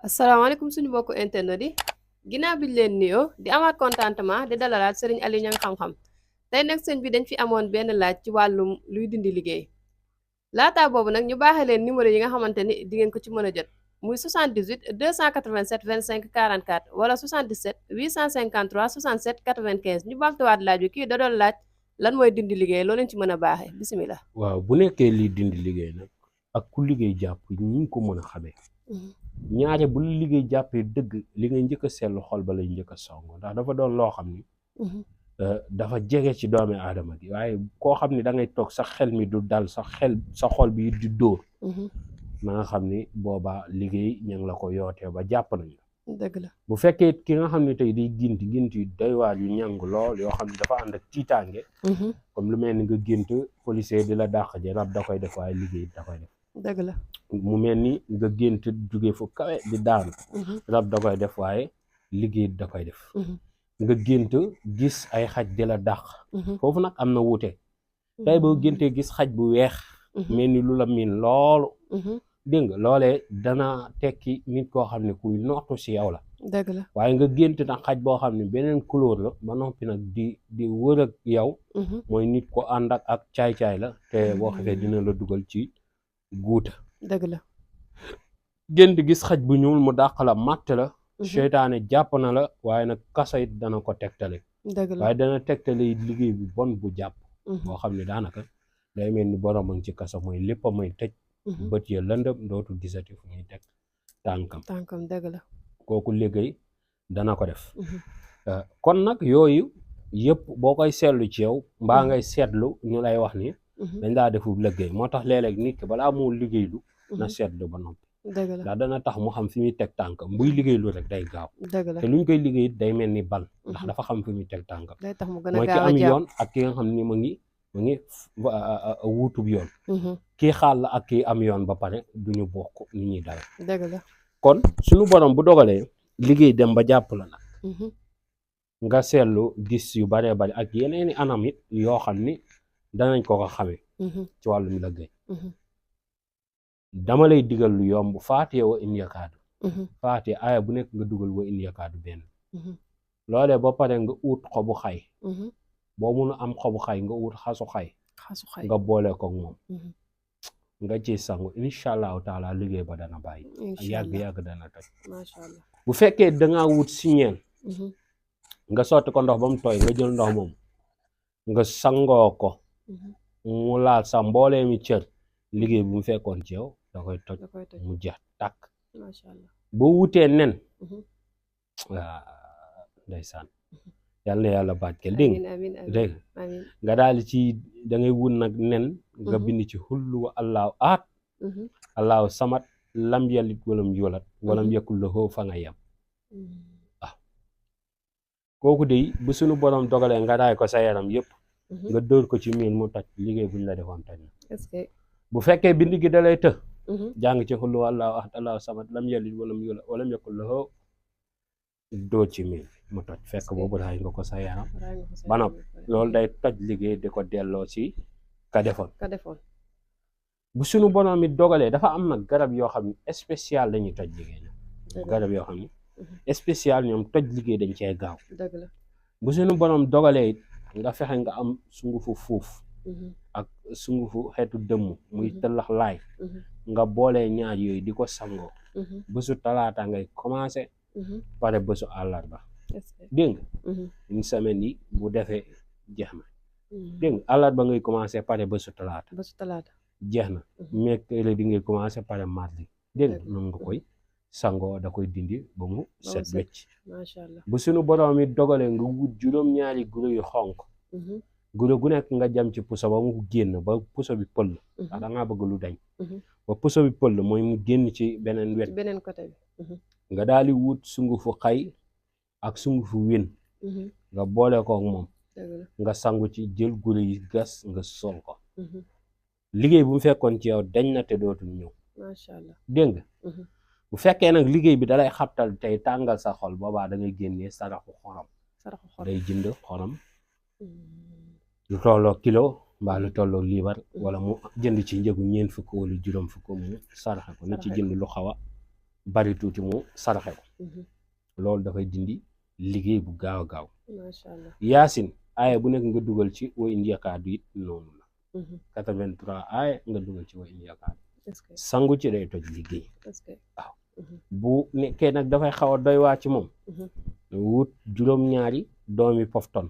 asalaamaaleykum suñu mbokku internet yi ginnaaw biñ leen nuyoo di amaat contentement di dalalaat Serigne Aliou Niang xam-xam tey nag sëñ bi dañ fi amoon benn laaj ci wàllum luy dindi liggéey laataa boobu nag ñu baaxee leen numéro yi nga xamante ni di ngeen ko ci mën a jot muy 78 287 25 44 wala 77 853 67 95 ñu bamtuwaat laaj bi kii da doon laaj lan mooy dindi liggéey loo leen ci mën a baaxee bisimilah. waaw bu nekkee lii dindi liggéey nag ak ku liggéey jàpp ñi ngi ko mën a xamee ñaare bu la liggéey jàppee dëgg li ngay njëkk a seetlu xol ba lay njëkk a song ndax dafa doon loo xam ni dafa jege ci doomi aadama gi waaye koo xam ni da ngay toog sa xel mi du dal sa xol bi di dóor na nga xam ni boobaa liggéey ña ngi la ko yootee ba jàpp nañ la dëgg la bu fekkee ki nga xam ne tey day gént yu doy waar yu ñàng lool yoo xam ne dafa ànd ak tiitaange comme lu mel ni nga gént policier di la dàq ji rab da koy def waaye liggéey da koy def dëgg la mu mel ni nga gént jóge fu kawe di daanu rab da koy def waaye liggéey da koy def nga gént gis ay xaj di la dàq foofu nag am na wuute tey boo géntee gis xaj bu weex mel ni lu la miin loolu dégg nga loolee dana tekki nit koo xam ne kuy nootu si yow la dëgg la waaye nga gént nag xaj boo xam ne beneen couleur la ba noppi nag di wër ak yow mooy nit ko ànd ak caay-caay la te boo xefee dina la dugal ci guuta dëgg la gént gis xaj bu ñuul mu dàq la màtt la seytaane jàpp na la waaye nag kaso it dana ko tegtale dëgg la waaye dana tegtale it liggéey bu bon bu jàpp boo xam ne daanaka day mel ni borom a ngi ci kaso mooy lépp a may tëj bët ya lëndëm dootul gisati fu muy teg tànkam dëgg la kooku liggéey dana ko def kon nag yooyu yëpp boo koy seetlu ci yow mbaa ngay seetlu ñu lay wax ni dañ laa defu liggéey moo tax léeg-léeg nit ki balaa moo liggéeylu na seetlu ba noppi dëgg la ndax dana tax mu xam fi muy teg tànkam buy liggéeylu rek day gaaw dëgg la te luñ koy liggéey day mel ni bal ndax dafa xam fi muy teg tànkam day tax mu gën a mooy ki gaaw a am jàpp yoon ak ki nga xam ni mu ngi wuutub yoon kii xaal la ak kii am yoon ba pare duñu bokk ni ñuy dawe dëgg la kon suñu borom bu dogalee liggéey dem ba jàpp la nag nga seetlu gis yu baree bari ak yeneeni anam it yoo xam ni danañ ko xamee ci wàllum liggéey dama lay digal lu yomb faatee wa in yakaadu faatee aaya bu nekk nga dugal wa in yakaadu benn loolee ba pare nga ut xobu xay boo mun a am xobu xay nga ut xasu xay nga boole ko moom nga ci sangu incha allahu taala liggéey ba dana bàyyi yàgg-yàgg dana toj macha allah bu fekkee dangaa wut siñeel nga sotti ko ndox ba mu tooy nga jël ndox moom nga sangoo ko mu laal sa mboolee mi cër liggéey bu mu fekkoon ci yow da koy toj mu jeex tàkk macha allah boo wutee nen ndeysaan yàlla na yàlla barkeel dégg nga daal ci da ngay wut nag nen nga bind ci xullu wa allahu ahad allahu samat lam yalit walam yulat walam yakul lahu fa nga yem waaw kooku de bu suñu borom dogalee nga daay ko sa yaram yëpp nga dóor ko ci miin mu toj liggéey buñ la defoon toj na bu fekkee bind gi da lay të jàng ci xullu wa allahu ahad allahu samat lam yalit walam yulat walam yakul lahu dóor ci miin mu toj fekk boobu raay nga ko sa yaram ba noppi loolu day toj liggéey di ko delloo ci ka defoon bu suñu borom mi dogalee dafa am nag garab yoo xam ne spécial dañuy toj liggéey garab yoo xam ne spécial ñoom toj liggéey dañ cee gaaw bu suñu borom dogalee it nga fexe nga am sungufu fuuf ak sungufu xeetu dëmm muy tëllax laay nga boolee ñaar yooyu di ko sangoo bésu talaata ngay commencé pare bésu àllarba dégg nga une semaine yi bu defee jeex na dégg nga àllarba ngay commencé pare bésu talaata jeex na mercredi ngay commencé pare mardi dégg nga noonu nga koy sangoo da koy dindi ba mu set wecc bu suñu borom it dogalee nga wut juróom-ñaari guro yu xonk guro gu nekk nga jam ci puso ba mu génn ba puso bi pël ndax da ngaa bëgg lu dañ ba puso bi pël mooy mu génn ci beneen wet beneen côté bi nga daal di wut sungufu xay ak sungufu wén nga boole ko ak moom nga sangu ci jël guro yi gas nga sol ko liggéey bu mu fekkoon ci yow dañ na te dootul ñëw macha allah dégg nga bu fekkee nag liggéey bi dalay xabtal tey tàngal sa xol boobaa da ngay génnee saraxu xorom day jënd xorom lu tolloo kilo mbaa lu tolloo liibar wala mu jënd ci njëgu 4 fukk wala juróom fukk mu saraxe ko na ci jënd lu xaw a bari tuuti mu saraxe ko loolu dafay dindi liggéey bu gaaw a gaaw. macha allah yaasin aaya bu nekk nga dugal ci wa in yakaadu it noonu la 83 aaya nga dugal ci wa in yakaadu sangu ci day toj liggéey waaw bu nekkee nag dafay xaw a doy waa ci moom wut juróom-ñaari doomi pofton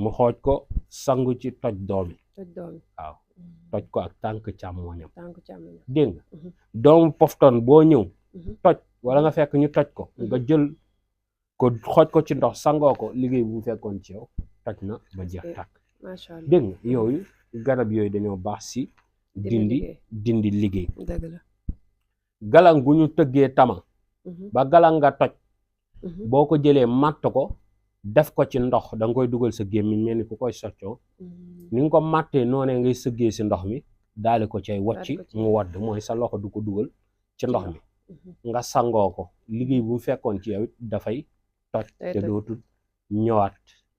mu xooj ko sangu ci toj doomi waaw toj ko ak tànk càmmooñam dégg nga doomu pofton boo ñëw toj wala nga fekk ñu toj ko nga jël ko xooj ko ci ndox sangoo ko liggéey bu mu fekkoon ci yow toj na ba jeex tàkk dégg nga yooyu garab yooyu dañoo baax si dindi liggéey galang gu ñu tëggee tama ba galang nga toj boo ko jëlee matt ko def ko ci ndox da nga koy dugal sa gémmiñ mel ni ku koy soccoo ni nga ko màttee noonee ngay sëggee si ndox mi daali ko cay wocci mu wadd mooy sa loxo du ko dugal ci ndox mi nga sangoo ko liggéey bu mu fekkoon ci yow it dafay toj te dootul ñëwaat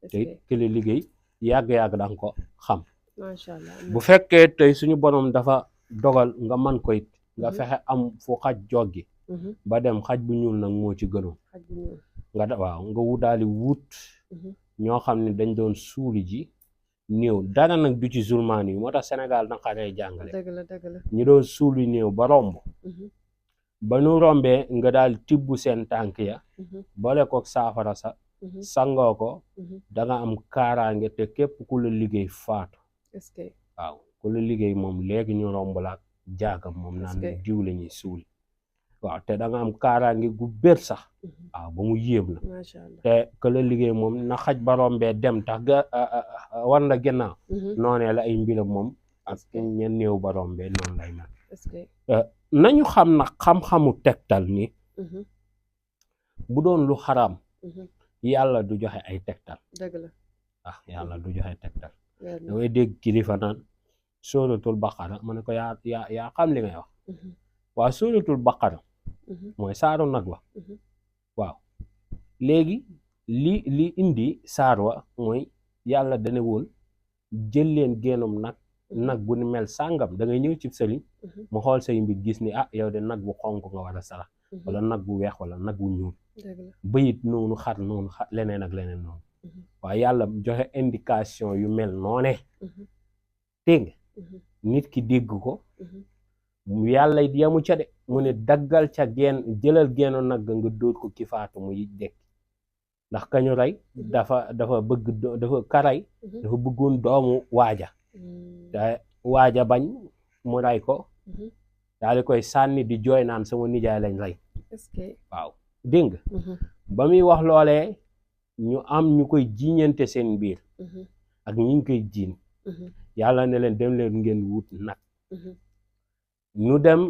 te it kële liggéey yàgg-yàgg da nga ko xam bu fekkee tey suñu borom dafa dogal nga man ko it nga fexe am fu xaj joggi ba dem xaj bu ñuul nag moo ci gënoon waaw nga wutaali wut ñoo xam ne dañ doon suuli ji néew dara nag du ci zulmaan yi moo tax Sénégal na xaree jàngale ñu doon suuli néew ba romb ba nu rombee nga daal tibb seen tànk ya boole ko saafara sa sangoo ko danga am kaaraange te képp ku la liggéey faatu waaw ku la liggéey moom léegi ñu romb la ak jaagam moom naan diw la ñuy suuli waaw te da nga am kaaraange gu bér sax waaw ba mu yéem la te que la liggéey moom na xaj ba rombee dem tax war na gannaaw noonee la ay mbiram moom ak ñen néew ba rombee noonu lay mel nañu xam na xam-xamu tegtal ni bu doon lu xaraam yàlla du joxe ay tegtal yàlla du joxe tegtal damay dégg kilifa naan sóoratul baqara ma ne ko yaa xam li ngay wax waaw sóoratul baqara mooy saaru nag wa waaw léegi li indi saar wa mooy yàlla dane woon jël leen génnam nag bu ni mel sàngam da ngay ñëw ci sëriñ mu xool say mbir gis ni yow de nag bu xonk nga war a sarax wala nag bu weex wala nag bu ñuul bëyit noonu xar noonu leneen ak leneen noonu waaye yàlla joxe indication yu mel noone dégg nit ki dégg ko yàlla yamu ca de mu ne daggal ca jëlal geenu nag nga dóor ko ki faatu muy dekk ndax kañu rey dafa bëgg dafa karay dafa bëggoon doomu waaja te waaja bañ mu rey ko daal di koy sànni di jooy naan sama nijaay lañ rey waaw dégg nga ba muy wax loolee ñu am ñu koy jiiñante seen biir ak ñi ngi koy jiin yàlla ne leen dem leen ngeen wut nag ñu dem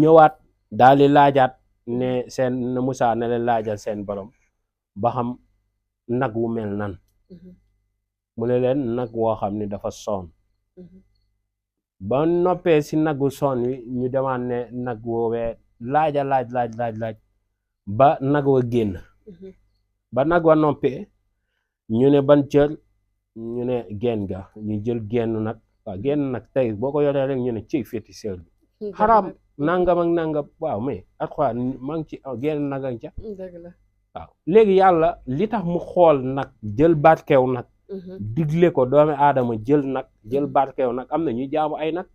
ñëwaat daal di laajaat ne seen na Musaa ne leen laajal seen borom ba xam nag wu mel nan mu ne leen nag woo xam ne dafa soon ba noppee si nagu soon wi ñu demaat ne nag woowee laaj ba nag wa génn ba nag wa noppee ñu ne ban cër ñu ne genn ga ñu jël genn nag waaw genn nag tey boo ko yoree rek ñu ne ciy féeti seer bi xaraam nangam ak nangam waaw mais Alxuraan maa ngi ci genn nag ak ca waaw léegi yàlla li tax mu xool nag jël barkeew nag digle ko doomi aadama jël nag jël barkeew nag am na ñuy jaamu ay nag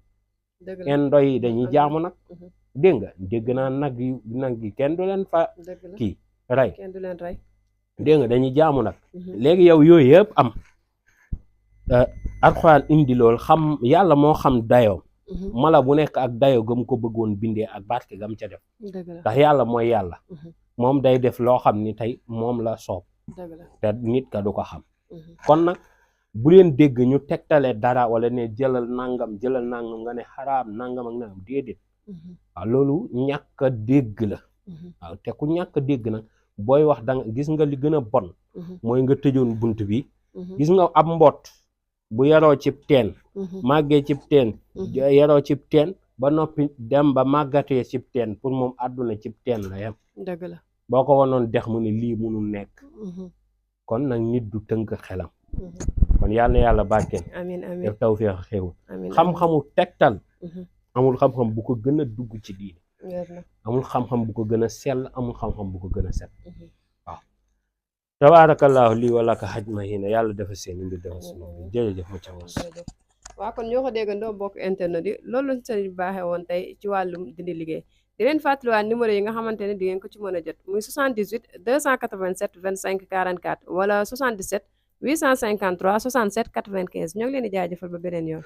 indo yi dañuy jaamu nag dégg nga dégg naa nag yi kenn du leen fa kii rey dégg nga dañuy jaamu nag léegi yow yooyu yëpp am Alxuraan indi loolu xam yàlla moo xam dayoo mala bu nekk ak dayoo gam ko bëggoon bindee ak barke gam ca def ndax yàlla mooy yàlla moom day def loo xam ni tey moom la soob te nit ka du ko xam kon nag bu leen dégg ñu tegtale dara wala ne jëlal nangam nga ne xaraam nangam ak nangam déedéet waaw loolu ñàkk a dégg la waaw te ku ñàkk a dégg nag booy wax danga gis nga li gën a bon mooy nga tëjoon bunt bi gis nga ab mboot bu yaroo cib teen màggee cib teen yaroo cib teen ba noppi dem ba màggatee cib teen pour moom àdduna cib teen la yem dëgg la boo ko wanoon dex mu ne lii munul nekk kon nag nit du tënk xelam kon yàlla na yàlla barkeel def tawfeex xéewal xam-xamu tegtal amul xam-xam bu ko gën a dugg ci diine amul xam-xam bu ko gën a sell amul xam-xam bu ko gën a set waaw tabaarakallaahu lii wala ka xaj ma hina yàlla dafa seen mbir dafa sunu mbir jërëjëf ma ca mos waaw kon ñoo ko déggandoo bokk internet yi loolu lañ sëriñ baaxee woon tey ci wàllum dindi liggéey di leen fàttaliwaat numéro yi nga xamante ne di ngeen ko ci mën a jot muy 78 287 25 44 wala 77 853 67 95 ñoo ngi leen di jaajëfal ba beneen yoon